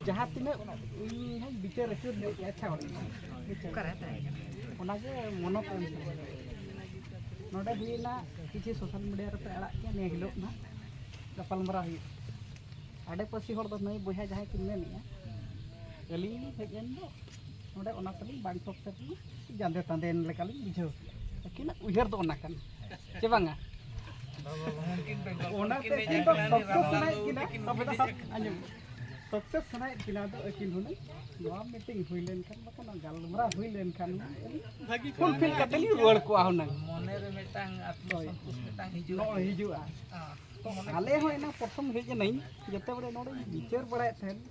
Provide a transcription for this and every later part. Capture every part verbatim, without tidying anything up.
ᱡᱟᱦᱟᱸ ᱛᱤᱱᱟᱹᱜ ᱤᱧ ᱦᱚᱸᱧ ᱵᱤᱪᱟᱹᱨ ᱟᱹᱪᱩᱨ ᱧᱚᱜ ᱠᱮᱜᱼᱟ, ᱟᱪᱪᱷᱟ, ᱚᱸᱰᱮ ᱵᱤᱪᱟᱹᱨ᱾ ᱚᱱᱟᱜᱮ ᱢᱚᱱᱚᱛ ᱮᱢ ᱥᱟᱱᱟ᱾ ᱱᱚᱰᱮ ᱦᱩᱭᱱᱟ, ᱠᱤᱪᱷᱩ ᱥᱳᱥᱟᱞ ᱢᱤᱰᱤᱭᱟ ᱨᱮᱯᱮ ᱟᱲᱟᱜ ᱠᱮᱜᱼᱟ, ᱱᱤᱭᱟᱹ ᱦᱤᱞᱳᱜ ᱱᱟᱜ ᱜᱟᱯᱟᱞᱢᱟᱨᱟᱣ ᱦᱩᱭᱩᱜᱼᱟ᱾ ᱟᱰᱮᱯᱟᱹᱥᱤ ᱦᱚᱲ ᱫᱚ ᱱᱟᱹᱭ ᱵᱚᱭᱦᱟ ᱡᱟᱦᱟᱸᱭ ᱠᱤᱱ ᱢᱮᱱᱮᱜᱼᱟ, ᱟᱹᱞᱤᱧ ᱞᱤᱧ ᱦᱮᱡ ᱮᱱ ᱫᱚ ᱱᱚᱰᱮ, ᱚᱱᱟ ᱛᱮᱞᱤᱧ ᱵᱟᱝ ᱥᱚᱠᱥᱮᱥ ᱞᱮᱱᱟ, ᱡᱟᱸᱫᱮ ᱛᱟᱸᱫᱮᱭᱮᱱ ᱞᱮᱠᱟᱞᱤᱧ ᱵᱩᱡᱷᱟᱹᱣ ᱠᱮᱜᱼᱟ᱾ ᱟᱹᱠᱤᱱᱟᱜ ᱩᱭᱦᱟᱹᱨ ᱫᱚ ᱚᱱᱟ ᱠᱟᱱᱟ, ᱪᱮ ᱵᱟᱝᱟ? ᱚᱱᱟᱛᱮ ᱟᱹᱠᱤᱱ ᱫᱚ ᱥᱚᱠᱥᱮᱥ ᱥᱟᱱᱟᱭᱮᱫ ᱠᱤᱱᱟ, ᱟᱸᱡᱚᱢ, ᱥᱚᱠᱥᱮᱥ ᱥᱟᱱᱟᱭᱮᱫ ᱠᱤᱱᱟ ᱫᱚ ᱟᱹᱠᱤᱱ ᱦᱩᱱᱟᱹᱝ ᱱᱚᱣᱟ ᱢᱤᱴᱤᱝ ᱦᱩᱭ ᱞᱮᱱᱠᱷᱟᱱ, ᱵᱟᱠᱷᱟᱱ ᱱᱚᱣᱟ ᱜᱟᱞᱢᱟᱨᱟᱣ ᱦᱩᱭ ᱞᱮᱱᱠᱷᱟᱱ ᱦᱩᱱᱟᱹᱝ ᱯᱷᱩᱞᱯᱷᱤᱞ ᱠᱟᱛᱮ ᱞᱤᱧ ᱨᱩᱣᱟᱹᱲ ᱠᱚᱜᱼᱟ ᱦᱩᱱᱟᱹᱝ᱾ ᱢᱚᱱᱮᱨᱮ ᱢᱤᱫᱴᱟᱝ ᱟᱛᱢᱚ ᱦᱳᱭ᱾ ᱥᱚᱱᱛᱳᱥ ᱢᱤᱫᱴᱟᱝ ᱦᱤᱡᱩᱜᱼᱟ᱾ ᱱᱚᱜᱼᱚᱭ ᱦᱤᱡᱩᱜᱼᱟ᱾ ᱦᱮᱸ᱾ ᱛᱚ ᱟᱞᱮ ᱦᱚᱸ ᱮᱱᱟᱝ ᱯᱨᱚᱛᱷᱚᱢ ᱦᱮᱡ ᱮᱱᱟᱹᱧ, ᱡᱮᱛᱮ ᱵᱮᱲᱮ ᱱᱚᱰᱮᱧ ᱵᱤᱪᱟᱹᱨ ᱵᱟᱲᱟᱭᱮᱫ ᱛᱟᱦᱮᱸᱫ,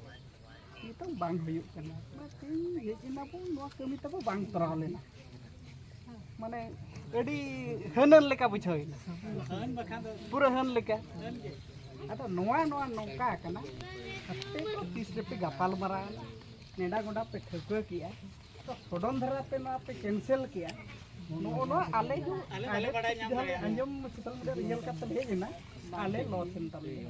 ᱱᱤᱛᱚᱝ ᱵᱟᱝ ᱦᱩᱭᱩᱜ ᱠᱟᱱᱟ᱾ ᱚᱱᱟᱛᱮᱧ ᱦᱮᱡ ᱮᱱᱟ, ᱵᱚᱱ ᱱᱚᱣᱟ ᱠᱟᱹᱢᱤ ᱛᱟᱵᱚ ᱵᱟᱝ ᱛᱚᱨᱟᱣ ᱞᱮᱱᱟ᱾ ᱢᱟᱱᱮ ᱟᱹᱰᱤ ᱦᱟᱹᱱᱟᱹᱱ ᱞᱮᱠᱟ ᱵᱩᱡᱷᱟᱹᱣ ᱮᱱᱟ᱾ ᱯᱩᱨᱟᱹ ᱦᱟᱹᱱ ᱞᱮᱠᱟ᱾ ᱟᱫᱚ ᱱᱚᱣᱟ, ᱱᱚᱣᱟ ᱱᱚᱝᱠᱟ ᱠᱟᱱᱟ, ᱟᱯᱮ ᱫᱚ ᱛᱤᱥ ᱨᱮᱯᱮ ᱜᱟᱯᱟᱞ ᱢᱟᱨᱟᱣ ᱮᱱᱟ, ᱱᱮᱰᱟ ᱜᱚᱸᱰᱟ ᱯᱮ ᱴᱷᱟᱹᱣᱠᱟᱹ ᱠᱮᱜᱼᱟ, ᱥᱚᱰᱚᱱ ᱫᱷᱟᱨᱟ ᱛᱮ ᱱᱚᱣᱟ ᱯᱮ ᱠᱮᱱᱥᱮᱞ ᱠᱮᱜᱼᱟ᱾ ᱱᱚᱜᱼᱚ ᱱᱚᱣᱟ ᱟᱞᱮ ᱦᱚᱸ ᱟᱞᱮ ᱵᱟᱞᱮ ᱟᱹᱰᱤ ᱵᱟᱲᱟᱭ ᱧᱟᱢ ᱡᱟᱦᱟᱸ ᱞᱮ ᱫᱟᱲᱮᱭᱟᱜᱼᱟ᱾ ᱟᱸᱡᱚᱢ ᱥᱳᱥᱟᱞ ᱢᱤᱰᱤᱭᱟ ᱨᱮ ᱧᱮᱞ ᱠᱟᱛᱮ ᱞᱮ ᱦᱮᱡ ᱮᱱᱟ, ᱟᱞᱮ ᱞᱚᱥ ᱮᱱ ᱛᱟᱞᱮᱭᱟ᱾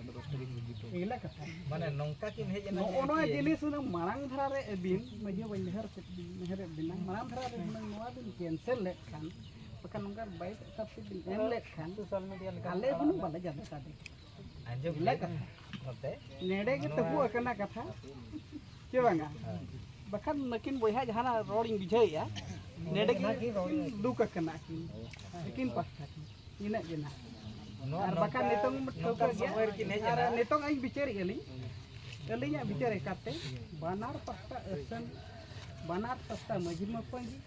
ᱮᱜᱞᱟ ᱠᱟᱛᱷᱟ᱾ ᱢᱟᱱᱮ ᱱᱚᱝᱠᱟ ᱠᱤᱱ ᱦᱮᱡ ᱮᱱᱟ ᱱᱚᱜᱼᱚ ᱱᱚᱣᱟ ᱡᱤᱱᱤᱥ ᱦᱩᱱᱟᱹᱝ ᱢᱟᱲᱟᱝ ᱫᱷᱟᱨᱟ ᱨᱮ ᱟᱹᱵᱤᱱ ᱢᱟᱹᱡᱷᱤ ᱵᱟᱵᱟ ᱧᱮᱦᱮᱨ ᱠᱮᱫ ᱵᱤᱱ, ᱧᱮᱦᱮᱨᱮᱫ ᱵᱤᱱᱟ, ᱢᱟᱲᱟᱝ ᱫᱷᱟᱨᱟ ᱨᱮ ᱦᱩᱱᱟᱹᱝ ᱱᱚᱣᱟ ᱵᱤᱱ ᱠᱮᱱᱥᱮᱞ ᱞᱮᱫ ᱠᱷᱟᱱ, ᱵᱟᱠᱷᱟᱱ ᱱᱚᱝᱠᱟ ᱵᱟᱭᱤᱥ ᱟᱠᱟᱥ ᱵᱤᱱ ᱮᱢ ᱞᱮᱫ ᱠᱷᱟᱱ, ᱥᱳᱥᱟᱞ ᱢᱤᱰᱤᱭᱟ ᱞᱮᱠᱟ ᱟᱞᱮ ᱦᱩᱱᱟᱹᱝ ᱵᱟᱞᱮ ᱡᱟᱫᱟ ᱠᱟᱫᱮ᱾ ᱟᱸᱡᱚᱢ ᱮᱜᱞᱟ ᱵᱤᱱ ᱠᱟᱛᱷᱟ᱾ ᱱᱚᱛᱮ᱾ ᱱᱮᱰᱮ ᱜᱮ ᱛᱟᱹᱯᱩ ᱟᱠᱟᱱᱟ ᱠᱟᱛᱷᱟ, ᱪᱮ ᱵᱟᱝᱟ? ᱦᱮᱸ᱾ ᱵᱟᱠᱷᱟᱱ ᱱᱩᱠᱤᱱ ᱵᱚᱭᱦᱟ ᱡᱟᱦᱟᱱᱟᱜ ᱨᱚᱲᱤᱧ ᱵᱩᱡᱷᱟᱹᱣᱮᱫᱼᱟ, ᱱᱮᱰᱮ ᱜᱮ ᱠᱤᱱ ᱫᱩᱠ ᱟᱠᱟᱱᱟ ᱠᱤᱱ, ᱟᱹᱠᱤᱱ ᱯᱟᱦᱴᱟ ᱠᱷᱚᱱ᱾ ᱤᱱᱟᱹᱜ ᱜᱮ ᱱᱟᱦᱟᱜ᱾ ᱱᱚᱣᱟ ᱟᱨ ᱵᱟᱠᱷᱟᱱ ᱱᱚᱝᱠᱟ, ᱱᱤᱛᱚᱝ ᱴᱷᱟᱹᱣᱠᱟᱹ ᱱᱚᱝᱠᱟᱱ ᱜᱮᱭᱟ᱾ ᱥᱚᱢᱚᱭ ᱨᱮᱠᱤᱱ ᱦᱮᱡ ᱟᱨ ᱮᱱᱟ᱾ ᱱᱤᱛᱚᱝ ᱤᱧ ᱵᱤᱪᱟᱹᱨᱮᱫᱼᱟ ᱞᱤᱧ, ᱟᱹᱞᱤᱧᱟᱜ ᱵᱤᱪᱟᱹᱨ ᱞᱮᱠᱟᱛᱮ ᱵᱟᱱᱟᱨ ᱯᱟᱦᱴᱟ ᱟᱹᱥᱟᱹᱱ, ᱵᱟᱱᱟᱨ ᱯᱟᱦᱴᱟ ᱢᱟᱹᱡᱷᱤ ᱢᱟᱯᱟᱡᱤ,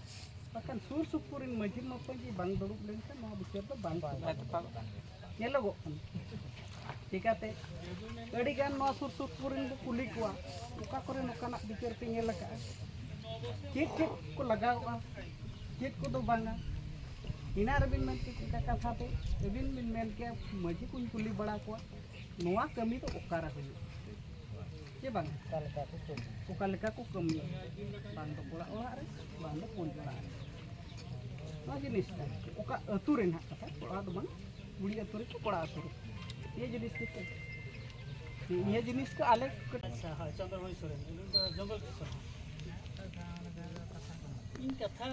ᱵᱟᱠᱷᱟᱱ ᱥᱩᱨ ᱥᱩᱯᱩᱨ ᱨᱮᱱ ᱢᱟᱹᱡᱷᱤ ᱢᱟᱯᱟᱡᱤ ᱵᱟᱝ ᱫᱩᱲᱩᱵ ᱞᱮᱱᱠᱷᱟᱱ ᱱᱚᱣᱟ ᱵᱤᱪᱟᱹᱨ ᱫᱚ ᱵᱟᱝ ᱵᱟᱝ ᱛᱚᱯᱟᱜᱚᱜᱼᱟ᱾ ᱛᱚᱯᱟᱜᱚᱜᱼᱟ᱾ ᱧᱮᱞᱚᱜᱚᱜ ᱠᱟᱱᱟ᱾ ᱪᱤᱠᱟᱹᱛᱮ ᱟᱹᱰᱤᱜᱟᱱ ᱱᱚᱣᱟ ᱥᱩᱨ ᱥᱩᱯᱩᱨ ᱨᱮᱱ ᱵᱚ ᱠᱩᱞᱤ ᱠᱚᱣᱟ, ᱚᱠᱟ ᱠᱚᱨᱮ ᱱᱚᱝᱠᱟᱱᱟᱜ ᱵᱤᱪᱟᱹᱨ ᱯᱮ ᱧᱮᱞ ᱟᱠᱟᱫᱼᱟ? ᱪᱮᱫ ᱪᱮᱫ ᱠᱚ ᱞᱟᱜᱟᱣᱚᱜᱼᱟ? ᱪᱮᱫ ᱠᱚᱫᱚ ᱵᱟᱝᱟ? ᱮᱱᱟᱝ ᱨᱮᱵᱤᱱ ᱢᱮᱱ ᱠᱮᱫ ᱞᱮᱠᱟ ᱠᱟᱛᱷᱟ ᱛᱮ, ᱟᱹᱵᱤᱱ ᱵᱤᱱ ᱢᱮᱱ ᱠᱮᱭᱟ, ᱢᱟᱹᱡᱷᱤ ᱠᱚᱧ ᱠᱩᱞᱤ ᱵᱟᱲᱟ ᱠᱚᱣᱟ, ᱱᱚᱣᱟ ᱠᱟᱹᱢᱤ ᱫᱚ ᱚᱠᱟᱨᱮ ᱦᱩᱭᱩᱜᱼᱟ? ᱪᱮ ᱵᱟᱝ, ᱚᱠᱟ ᱞᱮᱠᱟ ᱠᱚ ᱠᱟᱹᱢᱤᱭᱟ? ᱚᱠᱟ ᱞᱮᱠᱟ ᱠᱚ ᱠᱟᱹᱢᱤᱭᱟ, ᱵᱟᱝ ᱫᱚ ᱠᱚᱲᱟ ᱚᱲᱟᱜ ᱨᱮ, ᱵᱟᱝ ᱫᱚ ᱠᱩᱲᱤ ᱚᱲᱟᱜ ᱨᱮ᱾ ᱱᱚᱣᱟ ᱡᱤᱱᱤᱥ ᱠᱟᱱᱟ, ᱚᱠᱟ ᱟᱹᱛᱩ ᱨᱮ ᱱᱟᱦᱟᱜ ᱠᱟᱛᱷᱟ, ᱠᱚᱲᱟ ᱫᱚ ᱵᱟᱝ, ᱠᱩᱲᱤ ᱟᱹᱛᱩ ᱨᱮ ᱪᱚ ᱠᱚᱲᱟ ᱟᱹᱛᱩ ᱨᱮ, ᱱᱤᱭᱟᱹ ᱡᱤᱱᱤᱥ ᱜᱮ ᱪᱮᱫ? ᱱᱤᱭᱟᱹ ᱡᱤᱱᱤᱥ ᱠᱚ ᱟᱞᱮ ᱟᱪᱪᱷᱟ, ᱦᱳᱭ, ᱪᱚᱱᱫᱨᱚᱢᱚᱬᱤ ᱥᱚᱨᱮᱱ, ᱩᱱᱤ ᱫᱚ ᱡᱚᱝᱜᱚᱞ ᱠᱤᱥᱳᱨ᱾ ᱤᱧ ᱠᱟᱛᱷᱟ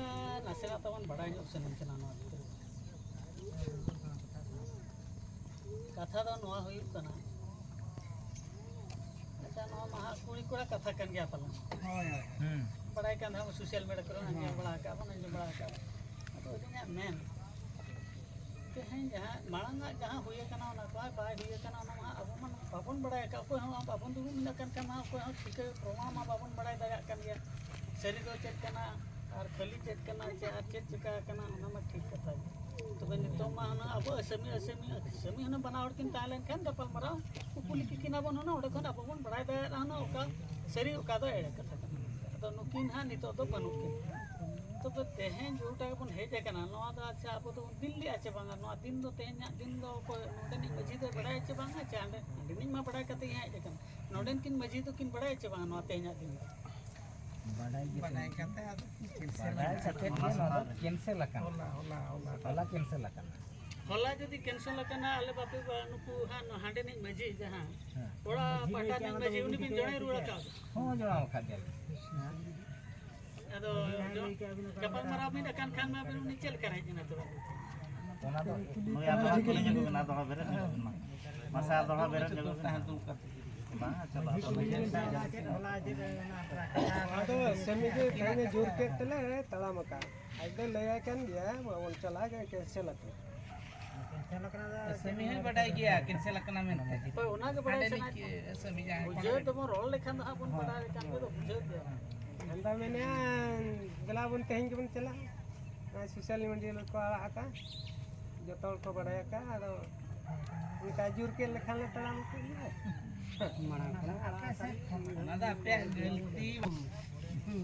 ᱱᱟᱥᱮᱱᱟᱜ ᱛᱟᱵᱚᱱ ᱵᱟᱲᱟᱭ ᱧᱚᱜ ᱥᱟᱱᱟᱧ ᱠᱟᱱᱟ ᱱᱚᱣᱟ ᱵᱷᱤᱛᱨᱤ ᱨᱮ᱾ ᱠᱟᱛᱷᱟ ᱫᱚ ᱱᱚᱣᱟ ᱦᱩᱭᱩᱜ ᱠᱟᱱᱟ, ᱟᱪᱪᱷᱟ, ᱱᱚᱣᱟ ᱢᱟ ᱦᱟᱸᱜ ᱠᱩᱲᱤ ᱠᱚᱲᱟ ᱠᱟᱛᱷᱟ ᱠᱟᱱ ᱜᱮᱭᱟ ᱯᱟᱞᱮᱱ᱾ ᱦᱳᱭ, ᱦᱳᱭ᱾ ᱦᱩᱸ᱾ ᱵᱟᱲᱟᱭ ᱠᱟᱱ ᱛᱟᱦᱮᱸ ᱵᱚᱱ, social media ᱠᱚᱨᱮ ᱦᱚᱸ ᱧᱮᱞ ᱵᱟᱲᱟ ᱟᱠᱟᱫ ᱵᱚᱱ, ᱟᱸᱡᱚᱢ ᱵᱟᱲᱟ ᱟᱠᱟᱫ ᱵᱚᱱ᱾ ᱟᱫᱚ ᱟᱹᱞᱤᱧᱟᱜ ᱢᱮᱱ, ᱛᱮᱦᱮᱧ ᱡᱟᱦᱟᱸ ᱢᱟᱲᱟᱝ ᱟᱜ ᱡᱟᱦᱟᱸ ᱦᱩᱭ ᱟᱠᱟᱱᱟ, ᱚᱱᱟ ᱠᱚ ᱦᱚᱸ ᱵᱟᱭ ᱦᱩᱭ ᱟᱠᱟᱱᱟ, ᱚᱱᱟ ᱢᱟ ᱦᱟᱸᱜ ᱟᱵᱚ ᱢᱟ ᱵᱟᱵᱚᱱ ᱵᱟᱲᱟᱭ ᱟᱠᱟᱫ, ᱚᱠᱚᱭ ᱦᱚᱸ ᱵᱟᱵᱚᱱ ᱫᱩᱲᱩᱵ ᱢᱮᱱᱟᱜ ᱠᱟᱱ ᱠᱷᱟᱱ ᱢᱟ ᱚᱠᱚᱭ ᱦᱚᱸ ᱴᱷᱤᱠᱟᱹ ᱯᱨᱚᱢᱟᱱ ᱢᱟ ᱵᱟᱵᱚᱱ ᱵᱟᱲᱟᱭ ᱫᱟᱲᱮᱭᱟᱜ ᱠᱟᱱ ᱜᱮᱭᱟ, ᱥᱟᱹᱨᱤ ᱫᱚ ᱪᱮᱫ ᱠᱟᱱᱟ ᱟᱨ ᱠᱷᱟᱹᱞᱤ ᱪᱮᱫ ᱠᱟᱱᱟ, ᱪᱮ ᱟᱨ ᱪᱮᱫ ᱪᱤᱠᱟ ᱟᱠᱟᱱᱟ, ᱚᱱᱟ ᱢᱟ ᱴᱷᱤᱠ ᱠᱟᱛᱷᱟ ᱜᱮ᱾ ᱛᱚᱵᱮ ᱱᱤᱛᱚᱜ ᱢᱟ ᱦᱩᱱᱟᱹᱝ ᱟᱵᱚ ᱟᱹᱥᱟᱹᱢᱤ, ᱟᱹᱥᱟᱹᱢᱤ, ᱟᱹᱥᱟᱹᱢᱤ ᱦᱩᱱᱟᱹᱝ ᱵᱟᱱᱟ ᱦᱚᱲ ᱠᱤᱱ ᱛᱟᱦᱮᱸ ᱞᱮᱱᱠᱷᱟᱱ ᱜᱟᱯᱟᱞ ᱢᱟᱨᱟᱣ ᱠᱩᱠᱞᱤ ᱠᱤᱠᱤᱱ ᱟᱵᱚᱱ ᱦᱩᱱᱟᱹᱝ, ᱚᱸᱰᱮ ᱠᱷᱚᱱ ᱟᱵᱚ ᱵᱚᱱ ᱵᱟᱲᱟᱭ ᱫᱟᱲᱮᱭᱟᱜᱼᱟ ᱦᱩᱱᱟᱹᱝ ᱚᱠᱟ ᱥᱟᱹᱨᱤ ᱚᱠᱟ ᱫᱚ ᱮᱲᱮ ᱠᱟᱛᱷᱟ ᱠᱟᱱᱟ᱾ ᱟᱫᱚ ᱱᱩᱠᱤᱱ ᱦᱟᱸᱜ ᱱᱤᱛᱚᱜ ᱫᱚ ᱵᱟᱹᱱᱩᱜ ᱠᱤᱱᱟ᱾ ᱛᱚᱵᱮ ᱛᱮᱦᱮᱧ ᱡᱮᱴᱟ ᱜᱮᱵᱚᱱ ᱦᱮᱡ ᱟᱠᱟᱱᱟ, ᱱᱚᱣᱟ ᱫᱚ ᱟᱪᱪᱷᱟ ᱟᱵᱚ ᱫᱚᱵᱚᱱ ᱫᱤᱱ ᱞᱮᱜᱼᱟ ᱪᱮ ᱵᱟᱝᱟ? ᱱᱚᱣᱟ ᱫᱤᱱ ᱫᱚ ᱚᱠᱚᱭ ᱱᱚᱰᱮᱱᱤᱡ ᱢᱟᱹᱡᱷᱤ ᱫᱚᱭ ᱵᱟᱲᱟᱭᱟ ᱪᱮ ᱵᱟᱝᱟ? ᱪᱮ ᱦᱟᱸᱰᱮ, ᱦᱟᱸᱰᱮᱱᱤᱡ ᱢᱟ ᱵᱟᱲᱟᱭ ᱠᱟᱛᱮ ᱜᱮ ᱦᱮᱡ ᱟᱠᱟᱱᱟ, ᱱᱚᱰᱮᱱ ᱠᱤᱱ ᱢᱟᱹᱡᱷᱤ ᱫᱚᱠᱤᱱ ᱵᱟᱲᱟᱭᱟ ᱪᱮ ᱵᱟᱝᱟ ᱱᱚᱣᱟ ᱛᱮᱦᱮᱧᱟᱜ ᱫᱤᱱ ᱫᱚ? ᱵᱟᱰᱟᱭ ᱜᱮ ᱵᱟᱰᱟᱭ ᱛᱟᱦᱮᱸ᱾ ᱠᱟᱛᱮ ᱟᱫᱚ ᱪᱮᱫ ᱥᱮ ᱵᱟᱰᱟᱭ ᱵᱟᱰᱟᱭ? ᱠᱟᱛᱮ ᱜᱮ ᱱᱚᱣᱟ ᱫᱚ cancel ᱟᱠᱟᱱᱟ᱾ ᱦᱚᱞᱟ, ᱦᱚᱞᱟ, ᱦᱚᱞᱟ᱾ ᱦᱚᱞᱟ cancel ᱟᱠᱟᱱᱟ᱾ ᱦᱚᱞᱟ ᱡᱩᱫᱤ cancel ᱟᱠᱟᱱᱟ, ᱟᱞᱮ ᱵᱟᱯᱮ ᱵᱟ-, ᱱᱩᱠᱩ ᱦᱟᱸᱜ ᱱᱚ-, ᱦᱟᱸᱰᱮᱱᱤᱡ ᱢᱟᱹᱡᱷᱤ ᱡᱟᱦᱟᱸ, ᱦᱮᱸ᱾ ᱠᱚᱲᱟ ᱢᱟᱹᱡᱷᱤ ᱯᱟᱦᱴᱟ ᱞᱟᱹᱭ ᱨᱤᱱᱤᱡ ᱠᱮᱜᱼᱟ, ᱢᱟᱹᱡᱷᱤ, ᱩᱱᱤ ᱵᱤᱱ ᱡᱚᱲᱟᱣ ᱨᱩᱣᱟᱹᱲ ᱟᱠᱟᱫ? ᱦᱚᱸ, ᱡᱚᱲᱟᱣ ᱟᱠᱟᱫ ᱜᱮᱭᱟᱞᱤᱧ᱾ ᱟᱫᱚ ᱡᱚ-, ᱜᱟᱯᱟᱞ ᱢᱟᱨᱟᱣ ᱢᱤᱫ ᱟᱠᱟᱱ ᱠᱷᱟᱱ ᱢᱟ ᱟᱵᱤᱱ ᱩᱱᱤ ᱪᱮᱫ ᱞᱮᱠᱟ ᱦᱮᱡ ᱮᱱᱟ ᱛᱚᱵᱮ? ᱚᱱᱟ ᱫᱚ ᱱᱩᱭ ᱟᱵᱚ ᱠᱩᱞᱤ ᱧᱚᱜ ᱵᱮᱱᱟ, ᱫᱚᱦᱲᱟ ᱵᱮᱨᱮᱫ ᱧᱚᱜ ᱵᱮᱱ ᱢᱟ᱾ ᱢᱟᱥᱮ ᱟᱨ ᱫᱚᱦᱲᱟ ᱵᱮᱨᱮᱫ ᱧᱚᱜ ᱵᱮᱱ᱾ ᱵᱟᱝ, ᱟᱪᱪᱷᱟ, ᱵᱟᱝ᱾ ᱟᱫᱚ ᱥᱮᱢᱤ ᱜᱮ ᱛᱮᱦᱮᱧ ᱮ ᱡᱳᱨ ᱠᱮᱫ ᱛᱮᱞᱮ ᱛᱟᱲᱟᱢ ᱟᱠᱟᱫ᱾ ᱟᱡ ᱫᱚ ᱞᱟᱹᱭᱟᱭ ᱠᱟᱱ ᱜᱮᱭᱟ, ᱵᱟᱵᱚᱱ ᱪᱟᱞᱟᱜᱼᱟ, cancel ᱟᱠᱟᱱᱟ᱾ ᱥᱮᱢᱤ ᱦᱚᱸᱭ ᱵᱟᱰᱟᱭ ᱜᱮᱭᱟ, cancel ᱟᱠᱟᱱᱟ ᱢᱮᱱᱛᱮ᱾ ᱦᱳᱭ, ᱚᱱᱟ ᱜᱮ ᱵᱟᱰᱟᱭ ᱦᱟᱸᱰᱮ ᱥᱟᱱᱟᱭᱮᱫ ᱱᱤᱡ ᱥᱮᱢᱤ ᱡᱟᱦᱟᱸᱭ ᱵᱩᱡᱷᱟᱹᱣ ᱛᱮᱵᱚᱱ ᱨᱚᱲ ᱞᱮᱠᱷᱟᱱ ᱫᱚ ᱦᱟᱸᱜ ᱵᱚᱱ ᱦᱳᱭ᱾ ᱵᱟᱰᱟᱭ ᱞᱮᱠᱷᱟᱱ ᱜᱮ ᱫᱚ ᱵᱩᱡᱷᱟᱹᱣ ᱜᱮᱭᱟ᱾ ᱟᱫᱚ ᱢᱮᱱᱮᱜᱼᱟ, ᱫᱮᱞᱟ ᱵᱚᱱ ᱛᱮᱦᱮᱧ ᱜᱮᱵᱚᱱ ᱪᱟᱞᱟᱜᱼᱟ᱾ ᱱᱚᱣᱟ social media ᱨᱮᱠᱚ ᱟᱲᱟᱜ ᱟᱠᱟᱫ, ᱡᱚᱛᱚ ᱦᱚᱲ ᱠᱚ ᱵᱟᱲᱟᱭ ᱟᱠᱟᱫ, ᱟᱫᱚ ᱚᱱᱠᱟ ᱡᱳᱨ ᱠᱮᱫ ᱞᱮᱠᱷᱟᱱ ᱞᱮ ᱛᱟᱲᱟᱢ ᱠᱮᱫ ᱜᱮᱭᱟ᱾ ᱢᱟᱲᱟᱝ ᱠᱷᱚᱱᱟᱜ ᱟᱲᱟᱜ ᱟᱠᱟᱫ᱾ ᱚᱱᱟ ᱫᱚ ᱟᱯᱮᱭᱟᱜ ᱜᱟᱹᱞᱛᱤ᱾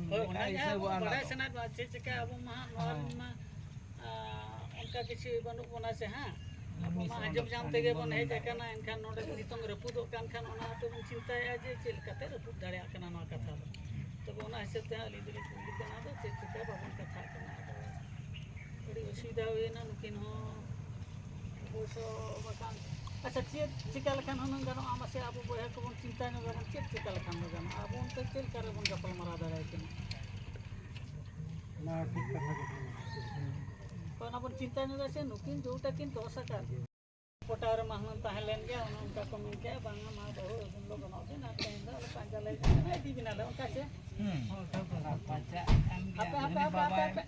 ᱦᱳᱭ, ᱚᱱᱟ ᱚᱱᱟ ᱜᱮ ᱜᱮ ᱦᱤᱥᱟᱹᱵ ᱟᱵᱚ ᱟᱲᱟᱜ᱾ ᱵᱟᱲᱟᱭ ᱥᱟᱱᱟᱭᱮᱫ ᱵᱚᱱᱟ, ᱪᱮᱫ ᱪᱤᱠᱟ ᱟᱵᱚ ᱢᱟ ᱦᱟᱸᱜ ᱱᱚᱣᱟ ᱦᱮᱸ᱾ ᱨᱮᱱ ᱢᱟ, ᱟᱸ, ᱚᱱᱠᱟ ᱠᱤᱪᱷᱩ ᱵᱟᱹᱱᱩᱜ ᱵᱚᱱᱟ ᱥᱮ ᱦᱟᱸᱜ᱾ ᱟᱵᱚ ᱢᱟ ᱟᱸᱡᱚᱢ ᱧᱟᱢ ᱛᱮᱜᱮ ᱵᱚᱱ ᱦᱮᱡ ᱟᱠᱟᱱᱟ, ᱮᱱᱠᱷᱟᱱ ᱱᱚᱰᱮ ᱱᱤᱛᱚᱝ ᱨᱟᱹᱯᱩᱫᱚᱜ ᱠᱟᱱ ᱠᱷᱟᱱ ᱚᱱᱟ ᱟᱯᱮ ᱵᱚᱱ ᱪᱤᱱᱛᱟᱹᱭᱮᱫᱼᱟ ᱡᱮ ᱪᱮᱫ ᱞᱮᱠᱟᱛᱮ ᱨᱟᱹᱯᱩᱫ ᱫᱟᱲᱮᱭᱟᱜ ᱠᱟᱱᱟ ᱱᱚᱣᱟ ᱠᱟᱛᱷᱟ ᱫᱚ᱾ ᱛᱚᱵᱮ ᱚᱱᱟ ᱦᱤᱥᱟᱹᱵ ᱛᱮ ᱟᱹᱞᱤᱧ ᱫᱚᱞᱤᱧ ᱠᱩᱞᱤ ᱠᱟᱱᱟ, ᱟᱫᱚ ᱪᱮᱫ ᱪᱤᱠᱟᱹ ᱵᱟᱵᱚᱱ ᱠᱟᱛᱷᱟᱜ ᱠᱟᱱᱟ᱾ ᱟᱫᱚ ᱟᱹᱰᱤ ᱚᱥᱩᱵᱤᱫᱷᱟ ᱦᱩᱭᱮᱱᱟ, ᱱᱩᱠᱤᱱ ᱦᱚᱸ ᱚᱵᱚᱥᱥᱚ ᱵᱟᱠᱷᱟᱱ᱾ ᱟᱪᱪᱷᱟ, ᱪᱮᱫ ᱪᱤᱠᱟᱹ ᱞᱮᱠᱷᱟᱱ ᱦᱩᱱᱟᱹᱝ ᱜᱟᱱᱚᱜᱼᱟ? ᱢᱟᱥᱮ ᱟᱵᱚ ᱵᱚᱭᱦᱟ ᱠᱚᱵᱚᱱ ᱪᱤᱱᱛᱟ ᱧᱚᱜ ᱟᱵᱚᱱ, ᱪᱮᱫ ᱪᱤᱠᱟᱹ ᱞᱮᱠᱷᱟᱱ ᱫᱚ ᱜᱟᱱᱚᱜᱼᱟ? ᱟᱵᱚ ᱚᱱᱛᱮ ᱪᱮᱫ ᱞᱮᱠᱟ ᱨᱮᱵᱚᱱ ᱜᱟᱯᱟᱞᱢᱟᱨᱟᱣ ᱫᱟᱲᱮᱭᱟᱠᱤᱱᱟ? ᱚᱱᱟ ᱴᱷᱤᱠ ᱠᱟᱛᱷᱟ ᱜᱮ ᱠᱟᱱᱟ᱾ ᱛᱚ ᱚᱱᱟ ᱵᱚᱱ ᱪᱤᱱᱛᱟ ᱧᱚᱜᱟ ᱥᱮ, ᱱᱩᱠᱤᱱ ᱡᱮᱴᱟ ᱠᱤᱱ ᱫᱚᱥ ᱟᱠᱟᱫ, ᱯᱚᱴᱟᱣ ᱨᱮᱢᱟ ᱦᱩᱱᱟᱹᱝ ᱛᱟᱦᱮᱸ ᱞᱮᱱ ᱜᱮᱭᱟ, ᱚᱱᱮ ᱚᱱᱠᱟ ᱠᱚ ᱢᱮᱱ ᱠᱮᱜᱼᱟ, ᱵᱟᱝᱟ ᱢᱟ ᱵᱟᱹᱦᱩ ᱟᱹᱜᱩ ᱫᱚ ᱜᱟᱱᱚᱜ ᱜᱮ, ᱱᱟᱦᱟᱜ ᱛᱮᱦᱮᱧ ᱫᱚ ᱟᱞᱮ ᱯᱟᱸᱡᱟ ᱞᱮ ᱦᱤᱡᱩᱜ ᱠᱟᱱᱟ, ᱤᱫᱤ ᱵᱮᱱᱟᱞᱮ, ᱚᱱᱠᱟ ᱪᱮ? ᱦᱩᱸ᱾ ᱦᱟᱯᱮ, ᱦᱟᱯᱮ, ᱦᱟᱯᱮ, ᱦᱟᱯᱮ᱾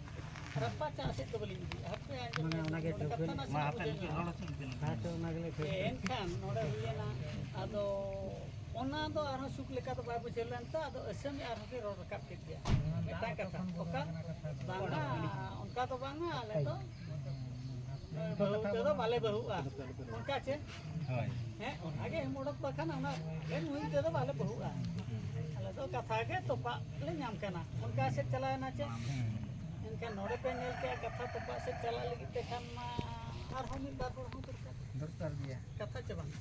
ᱨᱟᱯᱟᱪᱟᱜ ᱥᱮᱫ ᱫᱚ ᱵᱟᱹᱞᱤᱧ ᱤᱫᱤᱭᱟ᱾ ᱦᱟᱯᱮ, ᱟᱸᱡᱚᱢ ᱢᱟᱱᱮ ᱵᱮᱱ, ᱚᱱᱟᱜᱮ ᱱᱚᱰᱮ ᱠᱟᱛᱷᱟ ᱴᱷᱟᱹᱣᱠᱟᱹ ᱱᱟᱥᱮ ᱢᱟ ᱦᱟᱯᱮ ᱵᱩᱡᱷᱟᱹᱣ ᱱᱩᱠᱤᱱ ᱧᱚᱜ᱾ ᱨᱚᱲ ᱦᱚᱪᱚ ᱱᱩᱠᱤᱱ᱾ ᱦᱮᱸ, ᱛᱚ ᱚᱱᱟᱜᱮ ᱴᱷᱟᱹᱣᱠᱟᱹ᱾ ᱮᱱᱠᱷᱟᱱ ᱱᱚᱰᱮ ᱦᱩᱭᱮᱱᱟ, ᱟᱫᱚ ᱚᱱᱟ ᱫᱚ ᱟᱨᱦᱚᱸ ᱥᱩᱠ ᱞᱮᱠᱟ ᱫᱚ ᱵᱟᱭ ᱵᱩᱡᱷᱟᱹᱣ ᱞᱮᱱ ᱛᱮ, ᱟᱫᱚ ᱟᱹᱥᱟᱹᱢᱤ ᱟᱨᱦᱚᱸ ᱠᱤᱱ ᱨᱚᱲ ᱨᱟᱠᱟᱵ ᱠᱮᱫ ᱜᱮᱭᱟ᱾ ᱢᱤᱫᱴᱟᱝ ᱠᱟᱛᱷᱟ, ᱚᱠᱟ? ᱵᱟᱝᱟ, ᱚᱱᱠᱟ ᱫᱚ ᱵᱟᱝᱟ, ᱟᱞᱮ ᱫᱚ ᱵᱟᱹᱦᱩ ᱛᱮᱫᱚ ᱵᱟᱞᱮ ᱵᱟᱹᱦᱩᱜᱼᱟ᱾ ᱚᱱᱠᱟ ᱪᱮ? ᱦᱳᱭ᱾ ᱦᱮᱸ, ᱚᱱᱟᱜᱮ ᱮᱢ ᱚᱰᱚᱠ ᱵᱟᱠᱷᱟᱱ ᱚᱱᱟ ᱟᱞᱮ ᱱᱩᱭ ᱛᱮᱫᱚ ᱵᱟᱞᱮ ᱵᱟᱹᱦᱩᱜᱼᱟ᱾ ᱟᱞᱮ ᱫᱚ ᱠᱟᱛᱷᱟ ᱜᱮ ᱛᱚᱯᱟᱜ ᱞᱮ ᱧᱟᱢ ᱠᱟᱱᱟ᱾ ᱚᱱᱠᱟ ᱥᱮᱫ ᱪᱟᱞᱟᱣᱮᱱᱟ ᱪᱮ? ᱦᱩᱸ᱾ ᱮᱱᱠᱷᱟᱱ ᱱᱚᱰᱮ ᱯᱮ ᱧᱮᱞ ᱠᱮᱜᱼᱟ, ᱠᱟᱛᱷᱟ ᱛᱚᱯᱟᱜ ᱥᱮᱫ ᱪᱟᱞᱟᱜ ᱞᱟᱹᱜᱤᱫ ᱛᱮ ᱠᱷᱟᱱ ᱢᱟ ᱟᱨᱦᱚᱸ ᱢᱤᱫ ᱵᱟᱨ ᱦᱚᱲ ᱦᱚᱸ ᱫᱚᱨᱠᱟᱨ᱾ ᱫᱚᱨᱠᱟᱨ ᱜᱮᱭᱟ᱾ ᱠᱟᱛᱷᱟ ᱪᱮ ᱵᱟᱝ?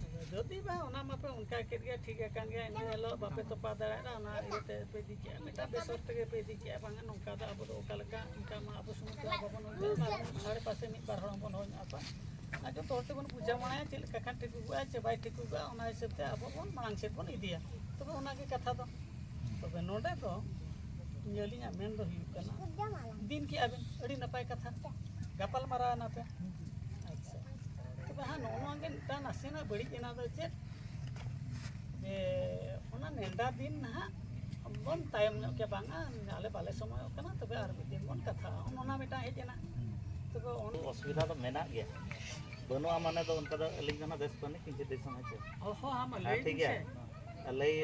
ᱟᱫᱚ ᱡᱩᱫᱤ ᱵᱟ ᱚᱱᱟ ᱢᱟᱯᱮ ᱚᱱᱠᱟ ᱠᱮᱫ ᱜᱮᱭᱟ, ᱴᱷᱤᱠ ᱟᱠᱟᱱ ᱜᱮᱭᱟ, ᱤᱱᱟᱹ ᱦᱤᱞᱳᱜ ᱵᱟᱯᱮ ᱛᱚᱯᱟ ᱫᱟᱲᱮᱭᱟᱜᱼᱟ, ᱚᱱᱟ ᱤᱭᱟᱹᱛᱮ ᱯᱮ ᱤᱫᱤ ᱠᱮᱜᱼᱟ, ᱢᱤᱫᱴᱟᱝ ᱵᱮᱥᱚᱨ ᱛᱮᱜᱮ ᱯᱮ ᱤᱫᱤ ᱠᱮᱜᱼᱟ, ᱵᱟᱝᱟ ᱱᱚᱝᱠᱟ ᱫᱚ ᱟᱵᱚ ᱫᱚ ᱚᱠᱟ ᱞᱮᱠᱟ, ᱚᱱᱠᱟ ᱢᱟ ᱟᱵᱚ ᱥᱩᱢᱩᱝ ᱫᱚ ᱵᱟᱵᱚᱱ ᱦᱩᱭ ᱠᱚᱜᱼᱟ, ᱟᱨ ᱟᱲᱮ ᱯᱟᱥᱮ ᱢᱤᱫ ᱵᱟᱨ ᱦᱚᱲ ᱦᱚᱸᱵᱚᱱ ᱦᱩᱭ ᱧᱚᱜ ᱟᱠᱚᱣᱟ᱾ ᱟᱨ ᱡᱚᱛᱚ ᱦᱚᱲ ᱛᱮᱵᱚᱱ ᱵᱩᱡᱷᱟᱹᱣ ᱵᱟᱲᱟᱭᱟ ᱪᱮᱫ ᱞᱮᱠᱟ ᱠᱷᱟᱱ ᱴᱷᱤᱠᱚᱜᱼᱟ ᱪᱮ ᱵᱟᱭ ᱴᱷᱤᱠᱚᱜᱼᱟ, ᱚᱱᱟ ᱦᱤᱥᱟᱹᱵ ᱛᱮ ᱟᱵᱚ ᱵᱚᱱ ᱢᱟᱲᱟᱝ ᱥᱮᱫ ᱵᱚᱱ ᱤᱫᱤᱭᱟ᱾ ᱛᱚᱵᱮ ᱚᱱᱟᱜᱮ ᱠᱟᱛᱷᱟ ᱫᱚ᱾ ᱛᱚᱵᱮ ᱱᱚᱰᱮ ᱫᱚ ᱤᱧ ᱟᱹᱞᱤᱧᱟᱜ ᱢᱮᱱ ᱫᱚ ᱦᱩᱭᱩᱜ ᱠᱟᱱᱟ, ᱫᱤᱱ ᱠᱮᱜᱼᱟ ᱵᱮᱱ, ᱟᱹᱰᱤ ᱱᱟᱯᱟᱭ ᱠᱟᱛᱷᱟ, ᱜᱟᱯᱟᱞ ᱢᱟᱨᱟᱣ ᱮᱱᱟ ᱯᱮ᱾ ᱟᱪᱪᱷᱟ, ᱛᱚᱵᱮ ᱦᱟᱸᱜ ᱱᱚᱜᱼᱚ ᱱᱚᱣᱟ ᱜᱮ ᱢᱤᱫᱴᱟᱝ ᱱᱟᱥᱮᱱᱟᱜ ᱵᱟᱹᱲᱤᱡ ᱮᱱᱟ ᱫᱚ ᱪᱮᱫ, ᱡᱮ ᱚᱱᱟ ᱱᱮᱰᱟ ᱫᱤᱱ ᱱᱟᱦᱟᱜ ᱵᱚᱱ ᱛᱟᱭᱚᱢ ᱧᱚᱜ ᱜᱮᱭᱟ, ᱵᱟᱝᱟ ᱟᱞᱮ ᱵᱟᱞᱮ ᱥᱚᱢᱚᱭᱚᱜ ᱠᱟᱱᱟ, ᱛᱚᱵᱮ ᱟᱨ ᱢᱤᱫ ᱫᱤᱱ ᱵᱚᱱ ᱠᱟᱛᱷᱟᱜᱼᱟ, ᱚᱱ-, ᱚᱱᱟ ᱢᱤᱫᱴᱟᱝ ᱦᱮᱡ ᱮᱱᱟ᱾ ᱛᱚᱵᱮ ᱚᱱ- ᱚᱥᱩᱵᱤᱫᱷᱟ ᱫᱚ ᱢᱮᱱᱟᱜ ᱜᱮᱭᱟ, ᱵᱟᱹᱱᱩᱜᱼᱟ ᱢᱟᱱᱮ ᱫᱚ ᱚᱱᱠᱟ ᱫᱚ ᱟᱹᱞᱤᱧ ᱫᱚ ᱱᱟᱜ ᱵᱮᱥ ᱵᱟᱹᱱᱩᱜ ᱠᱤᱱ ᱪᱮᱫ ᱫᱤᱥᱚᱢ ᱦᱮᱸ ᱪᱮ? ᱚ ᱦᱚᱸ, ᱟᱢ ᱦᱮᱸ, ᱞᱟᱹᱭ ᱴᱷᱤᱠ ᱵᱤᱱ ᱜᱮᱭᱟ᱾ ᱥᱮ᱾ ᱞᱟᱹᱭ,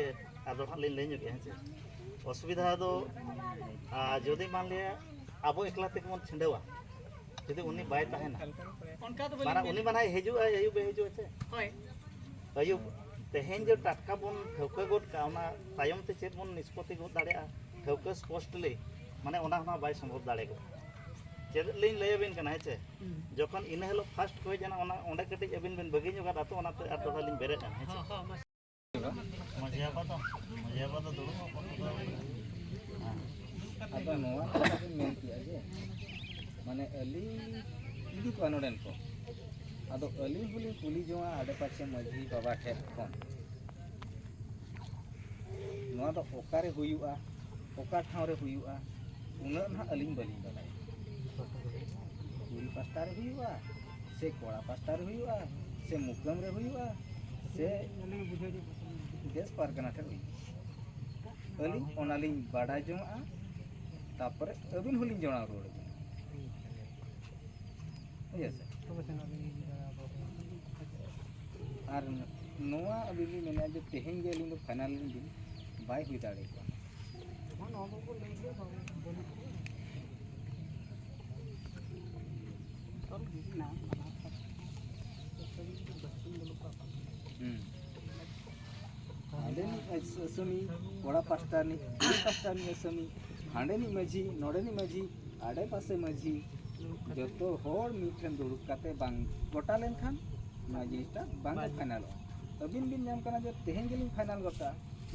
ᱟᱫᱚ ᱦᱟᱸᱜ ᱞᱤᱧ ᱞᱟᱹᱭ ᱧᱚᱜ ᱜᱮᱭᱟ ᱦᱮᱸ ᱪᱮ᱾ ᱚᱥᱩᱵᱤᱫᱷᱟ ᱫᱚ, ᱟᱨ ᱡᱩᱫᱤ ᱢᱟᱱ ᱞᱤᱭᱟ ᱟᱵᱚ ᱮᱠᱞᱟ ᱛᱮᱜᱮ ᱵᱚᱱ ᱪᱷᱤᱰᱟᱹᱣᱟ, ᱡᱩᱫᱤ ᱩᱱᱤ ᱵᱟᱭ ᱛᱟᱦᱮᱱᱟ, ᱚᱱᱠᱟ ᱫᱚ ᱵᱟᱹᱞᱤᱧ ᱢᱟᱱᱮ ᱩᱱᱤ ᱢᱮᱱ- ᱢᱟᱱᱮ ᱦᱤᱡᱩᱜᱼᱟᱭ, ᱟᱹᱭᱩᱵ ᱮ ᱦᱤᱡᱩᱜᱼᱟ ᱪᱮ? ᱦᱳᱭ᱾ ᱟᱹᱭᱩᱵ, ᱛᱮᱦᱮᱧ ᱡᱮ ᱴᱟᱴᱠᱟ ᱵᱚᱱ ᱴᱷᱟᱹᱣᱠᱟᱹ ᱜᱚᱫ ᱠᱟᱜᱼᱟ, ᱚᱱᱟ ᱛᱟᱭᱚᱢ ᱛᱮ ᱪᱮᱫ ᱵᱚᱱ ᱱᱤᱥᱯᱚᱛᱤ ᱜᱚᱫ ᱫᱟᱲᱮᱭᱟᱜᱼᱟ, ᱴᱷᱟᱹᱣᱠᱟᱹ ᱥᱯᱚᱥᱴᱞᱤ, ᱢᱟᱱᱮ ᱚᱱᱟ ᱦᱚᱸ ᱵᱟᱭ ᱥᱚᱢᱵᱷᱚᱵ ᱫᱟᱲᱮ ᱜᱚᱫ᱾ ᱪᱮᱫ ᱞᱤᱧ ᱞᱟᱹᱭ ᱟᱹᱵᱤᱱ ᱠᱟᱱᱟ, ᱦᱮᱸ ᱪᱮ? ᱡᱚᱠᱷᱚᱱ ᱤᱱᱟᱹ ᱦᱤᱞᱳᱜ ᱯᱷᱟᱥᱴ ᱠᱚ ᱦᱮᱡ ᱮᱱᱟ, ᱚᱱᱟ ᱚᱸᱰᱮ ᱠᱟᱹᱴᱤᱡ ᱟᱹᱵᱤᱱ ᱵᱤᱱ ᱵᱟᱹᱜᱤ ᱧᱚᱜᱟ, ᱛᱚ ᱚᱱᱟᱛᱮ ᱟᱨ ᱫᱚᱦᱲᱟ ᱞᱤᱧ ᱵᱮᱨᱮᱫ ᱮᱱᱟ, ᱦᱮᱸ ᱪᱮ? ᱢᱟᱹᱡᱷᱤ ᱵᱟᱵᱟ ᱫᱚ, ᱢᱟᱹᱡᱷᱤ ᱵᱟᱵᱟ ᱫᱚ ᱫᱩᱲᱩᱵ ᱦᱚᱸ ᱵᱟᱠᱚ ᱫᱩᱲᱩᱵ᱾ ᱟᱫᱚ ᱱᱚᱣᱟ ᱠᱟᱛᱷᱟ ᱵᱤᱱ ᱢᱮᱱ ᱠᱮᱜᱼᱟ ᱡᱮ, ᱢᱟᱱᱮ, ᱟᱹᱞᱤᱧ ᱤᱫᱤ ᱠᱚᱣᱟ ᱱᱚᱰᱮᱱ ᱠᱚ᱾ ᱟᱫᱚ ᱟᱹᱞᱤᱧ ᱦᱚᱸᱞᱤᱧ ᱠᱩᱞᱤ ᱡᱚᱝᱟ ᱟᱰᱮ ᱯᱟᱥᱮ ᱢᱟᱹᱡᱷᱤ ᱵᱟᱵᱟ ᱴᱷᱮᱱ ᱠᱷᱚᱱ, ᱱᱚᱣᱟ ᱫᱚ ᱚᱠᱟᱨᱮ ᱦᱩᱭᱩᱜᱼᱟ, ᱚᱠᱟ ᱴᱷᱟᱶ ᱨᱮ ᱦᱩᱭᱩᱜᱼᱟ, ᱩᱱᱟᱹᱜ ᱱᱟᱦᱟᱜ ᱟᱹᱞᱤᱧ ᱵᱟᱹᱞᱤᱧ ᱵᱟᱲᱟᱭᱟ᱾ ᱠᱩᱲᱤ ᱯᱟᱥᱴᱟ ᱨᱮ ᱦᱩᱭᱩᱜᱼᱟ, ᱥᱮ ᱠᱚᱲᱟ ᱯᱟᱥᱴᱟ ᱨᱮ ᱦᱩᱭᱩᱜᱼᱟ, ᱥᱮ ᱢᱩᱠᱟᱹᱢ ᱨᱮ ᱦᱩᱭᱩᱜᱼᱟ, ᱥᱮ ᱫᱮᱥ ᱯᱟᱨᱜᱟᱱᱟ ᱴᱷᱮᱱ ᱦᱩᱭᱩᱜᱼᱟ᱾ ᱟᱹᱞᱤᱧ ᱚᱱᱟᱞᱤᱧ ᱵᱟᱰᱟᱭ ᱡᱚᱝᱟᱜᱼᱟ, ᱛᱟᱯᱚᱨᱮ ᱟᱹᱵᱤᱱ ᱦᱚᱸᱞᱤᱧ ᱡᱚᱲᱟᱣ ᱨᱩᱣᱟᱹᱲ ᱟᱹᱵᱤᱱᱟ᱾ ᱦᱮᱸ ᱥᱮ? ᱟᱨ ᱱᱚᱣᱟ ᱟᱹᱵᱤᱱ ᱵᱤᱱ ᱢᱮᱱᱮᱫᱼᱟ ᱡᱮ ᱛᱮᱦᱮᱧ ᱜᱮ ᱟᱹᱞᱤᱧ ᱫᱚ ᱯᱷᱟᱭᱱᱟᱞ ᱞᱤᱧ ᱵᱤᱱ, ᱵᱟᱭ ᱦᱩᱭ ᱫᱟᱲᱮ ᱠᱚᱜᱼᱟ᱾ ᱦᱩᱸ᱾ ᱦᱟᱸᱰᱮᱱᱤᱡ ᱟᱹᱥᱟᱹᱢᱤ, ᱠᱚᱲᱟ ᱯᱟᱥᱴᱟ ᱨᱤᱱᱤᱡ, ᱠᱩᱲᱤ ᱯᱟᱥᱴᱟ ᱨᱤᱱᱤᱡ ᱟᱹᱥᱟᱹᱢᱤ, ᱦᱟᱸᱰᱮᱱᱤᱡ ᱢᱟᱹᱡᱷᱤ, ᱱᱚᱰᱮᱱᱤᱡ ᱢᱟᱹᱡᱷᱤ, ᱟᱰᱮ ᱯᱟᱥᱮ ᱢᱟᱹᱡᱷᱤ, ᱡᱚᱛᱚ ᱦᱚᱲ ᱢᱤᱫ ᱴᱷᱮᱱ ᱫᱩᱲᱩᱵ ᱠᱟᱛᱮ ᱵᱟᱝ ᱜᱚᱴᱟ ᱞᱮᱱᱠᱷᱟᱱ ᱱᱚᱣᱟ ᱡᱤᱱᱤᱥᱴᱟ ᱵᱟᱝ ᱯᱷᱟᱭᱱᱟᱞᱚᱜᱼᱟ᱾ ᱟᱹᱵᱤᱱ ᱵᱤᱱ ᱧᱟᱢ ᱠᱟᱱᱟ ᱡᱮ ᱛᱮᱦᱮᱧ ᱜᱮᱞᱤᱧ ᱯᱷᱟᱭᱱᱟᱞ ᱜᱚᱴᱟ,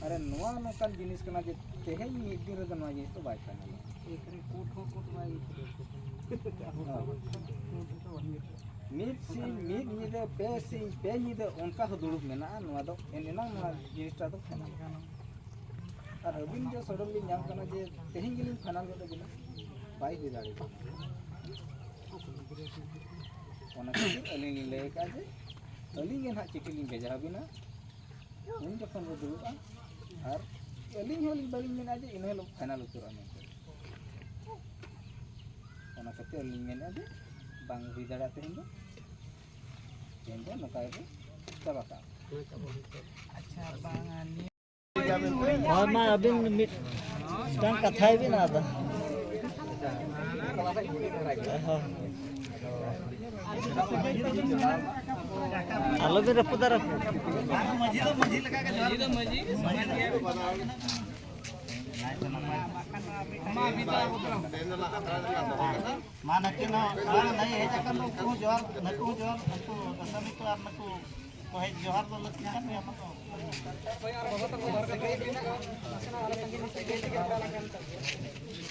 ᱟᱨ ᱱᱚᱣᱟ ᱱᱚᱝᱠᱟᱱ ᱡᱤᱱᱤᱥ ᱠᱟᱱᱟ ᱡᱮ ᱛᱮᱦᱮᱧ ᱢᱤᱫ ᱫᱤᱱ ᱨᱮᱫᱚ ᱱᱚᱣᱟ ᱡᱤᱱᱤᱥ ᱫᱚ ᱵᱟᱭ ᱯᱷᱟᱭᱱᱟᱞᱚᱜᱼᱟ᱾ ᱢᱤᱫ ᱥᱤᱧ ᱢᱤᱫ ᱧᱤᱫᱟᱹ, ᱯᱮ ᱥᱤᱧ ᱯᱮ ᱧᱤᱫᱟᱹ ᱚᱱᱠᱟ ᱦᱚᱸ ᱫᱩᱲᱩᱵ ᱢᱮᱱᱟᱜᱼᱟ, ᱱᱚᱣᱟ ᱫᱚ ᱮᱱ ᱮᱱᱟᱝ ᱱᱚᱣᱟ ᱡᱤᱱᱤᱥᱴᱟ ᱫᱚ ᱯᱷᱟᱭᱱᱟᱞ ᱠᱟᱱᱟ᱾ ᱟᱨ ᱟᱹᱵᱤᱱ ᱡᱮ ᱥᱚᱰᱚᱱ ᱵᱤᱱ ᱧᱟᱢ ᱠᱟᱱᱟ ᱡᱮ ᱛᱮᱦᱮᱧ ᱜᱮᱞᱤᱧ ᱯᱷᱟᱭᱱᱟᱞ ᱜᱚᱫ ᱟᱹᱵᱤᱱᱟ, ᱵᱟᱭ ᱦᱩᱭ ᱫᱟᱲᱮᱭᱟᱜᱼᱟ᱾ ᱚᱱᱟ ᱠᱷᱟᱹᱛᱤᱨ ᱟᱹᱞᱤᱧ ᱞᱤᱧ ᱞᱟᱹᱭ ᱟᱠᱟᱫᱼᱟ ᱡᱮ ᱟᱹᱞᱤᱧ ᱜᱮ ᱱᱟᱦᱟᱜ ᱪᱤᱴᱷᱤ ᱞᱤᱧ ᱵᱷᱮᱡᱟ ᱟᱹᱵᱤᱱᱟ, ᱩᱱ ᱡᱚᱠᱷᱚᱱ ᱵᱚ ᱫᱩᱲᱩᱵᱼᱟ᱾ ᱟᱨ ᱟᱹᱞᱤᱧ ᱦᱚᱸ ᱵᱟᱹᱞᱤᱧ ᱢᱮᱱᱟ ᱡᱮ ᱤᱱᱟᱹ ᱦᱤᱞᱳᱜ ᱯᱷᱟᱭᱱᱟᱞ ᱩᱛᱟᱹᱨᱚᱜᱼᱟ ᱢᱮᱱᱛᱮ᱾ ᱚᱱᱟ ᱠᱷᱟᱹᱛᱤᱨ ᱟᱹᱞᱤᱧ ᱢᱮᱱᱮᱫᱼᱟ ᱡᱮ ᱵᱟᱝ ᱦᱩᱭ ᱫᱟᱲᱮᱭᱟᱜᱼᱟ ᱛᱮᱦᱮᱧ ᱫᱚ, ᱛᱮᱦᱮᱧ ᱫᱚ ᱱᱚᱝᱠᱟ ᱜᱮᱵᱚ ᱪᱟᱵᱟ ᱠᱟᱜᱼᱟ᱾ ᱟᱪᱪᱷᱟ, ᱵᱟᱝᱟ, ᱱᱤᱭᱟᱹ ᱦᱳᱭ ᱢᱟ, ᱟᱹᱵᱤᱱ ᱢᱤᱫᱴᱟᱝ ᱠᱟᱛᱷᱟᱭ ᱵᱤᱱ ᱟᱫᱚ᱾ ᱟᱞᱚ ᱵᱤᱱ ᱨᱟᱹᱯᱩᱫᱟ, ᱨᱟᱹᱯᱩᱫ᱾ ᱢᱟᱹᱡᱷᱤ ᱫᱚ ᱢᱟᱹᱡᱷᱤ ᱞᱮᱠᱟ ᱜᱮ ᱡᱚᱦᱟᱨ᱾ ᱢᱟᱹᱡᱷᱤ ᱫᱚ ᱢᱟᱹᱡᱷᱤ, ᱢᱟᱹᱡᱷᱤ ᱫᱚ ᱢᱟᱹᱡᱷᱤ᱾ ᱢᱟ ᱱᱟᱹᱠᱤᱱ ᱦᱚᱸ, ᱱᱟᱹᱭ ᱦᱮᱡ ᱟᱠᱟᱱ ᱫᱚ ᱩᱱᱠᱩ ᱦᱚᱸ ᱡᱚᱦᱟᱨ, ᱱᱟᱹᱠᱩ ᱦᱚᱸ ᱡᱚᱦᱟᱨ, ᱩᱱᱠᱩ ᱟᱥᱟᱢᱤ ᱠᱚ ᱟᱨ ᱱᱟᱹᱠᱩ ᱠᱚ ᱦᱮᱡ ᱡᱚᱦᱟᱨ ᱫᱚ ᱞᱟᱹᱠᱛᱤ ᱠᱟᱱ ᱜᱮᱭᱟ ᱚᱱᱟ ᱫᱚ᱾ ᱦᱳᱭ, ᱟᱨ ᱵᱟᱵᱟ ᱛᱟᱠᱚ ᱵᱟᱨ ᱠᱟᱛᱷᱟ ᱜᱮ ᱢᱮᱱᱟᱜᱼᱟ, ᱱᱟᱥᱮᱱᱟᱜ ᱟᱞᱮ ᱛᱟᱺᱜᱤ ᱢᱤᱫᱴᱮᱡ ᱜᱮ ᱪᱮᱫ ᱞᱮᱠᱟ ᱞᱟᱝ ᱠᱟᱱ ᱛᱟᱵᱚᱱᱟ᱾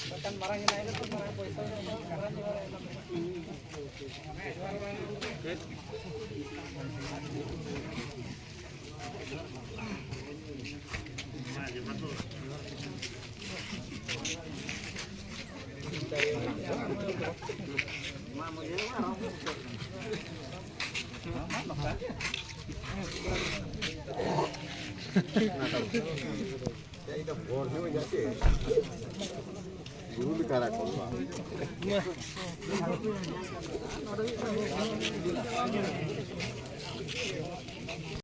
ᱵᱟᱠᱷᱟᱱ ᱢᱟᱨᱟᱝ ᱦᱮᱱᱟᱜ ᱮᱱᱟ ᱛᱚ, ᱢᱟᱨᱟᱝ ᱯᱚᱭᱥᱟ ᱢᱟᱨᱟᱝ ᱡᱚᱦᱟᱨ ᱟᱭ ᱛᱟᱵᱚᱱᱟ᱾